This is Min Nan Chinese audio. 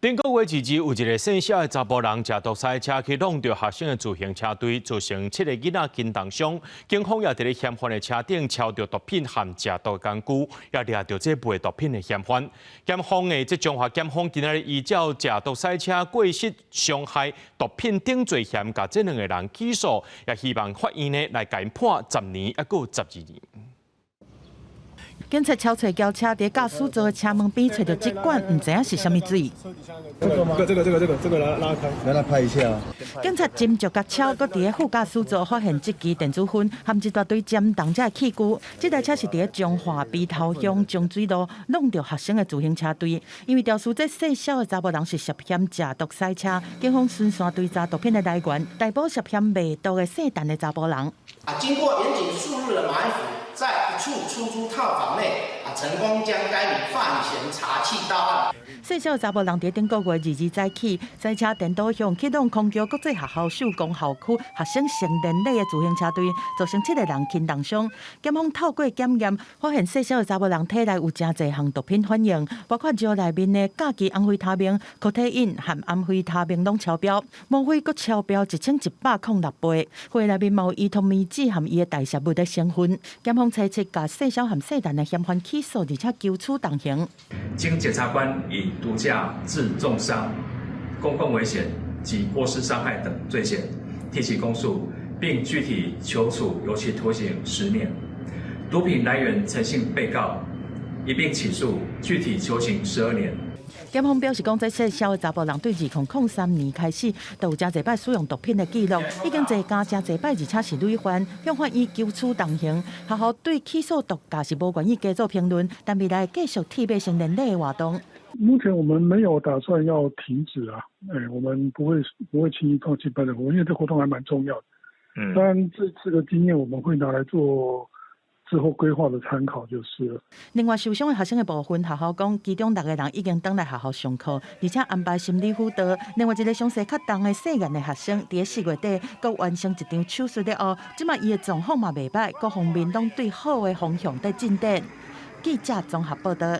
頂個月二二有一個細小的查埔人食毒賽車去挵著學生的自行車隊，造成七個囡仔輕重傷。警方也佇咧嫌犯的車頂抄著毒品和食毒工具，也掠著這賣毒品的嫌犯。檢方的這彰化檢方今仔日依照食毒賽車過失傷害、毒品等罪嫌，共這兩个人起訴，也希望法院呢來共𪜶判10年，猶閣有12年。警察抄揣轎車，佇駕駛座的車門邊揣著這罐，毋知影是啥物水。這個這個這個這個這個拉拉開，來來拍一下。警察斟酌共抄，閣佇咧副駕駛座發現這支電子薰含一大堆針筒這器具。這台車是佇咧彰化埤頭鄉中水路挵著學生的自行車隊，因為調查這細小的查埔人是涉嫌食毒賽車，警方循線追查毒品的來源，逮捕涉嫌賣毒的姓陳的查埔人。啊，經過嚴謹數日的埋伏，在一處出租套房內啊，成功將該名犯嫌查緝到案。細小查埔人佇頂個月二二早起，賽車顛倒向去挵空橋國際學校秀光校區學生成年禮的自行車隊，造成七個人輕重傷。檢方透過檢驗，發現細小的查埔人體內有誠濟項毒品反應，包括尿內面的甲基安非他命、可體因和安非他命攏超標，嗎啡閣超標1106倍。血內面嘛有依托咪酯和伊的代謝物的成分。檢方揣七共細小和細陳的嫌犯起訴，而且求處重刑。經檢察官以毒駕致重傷、公共危險及過失傷害等罪嫌提起公訴，並具體求處有期徒刑10年。毒品來源陳姓被告一併起訴，具體求刑12年。檢方表示講，這細小的查埔人對2003年開始，就有誠濟擺使用毒品的記錄，已經坐監誠濟擺，而且是累犯，向法院求處重刑。學校對起訴毒駕是無願意加做評論，但未來繼續鐵馬成年禮的活動。目前我們沒有打算要停止啊，哎，我們不會輕易放棄辦這個活動，因為這活動還蠻重要的。當然這次的經驗我們會拿來做之後規劃的參考就是了。另外受傷的學生的部分，學校講其中六個人已經轉來學校上課，而且安排心理輔導。另外一個傷勢較重的細漢的學生，佇4月底閣完成一場手術了後，這馬伊的狀況嘛袂䆀，各方面攏對好的方向在進展。記者綜合報道。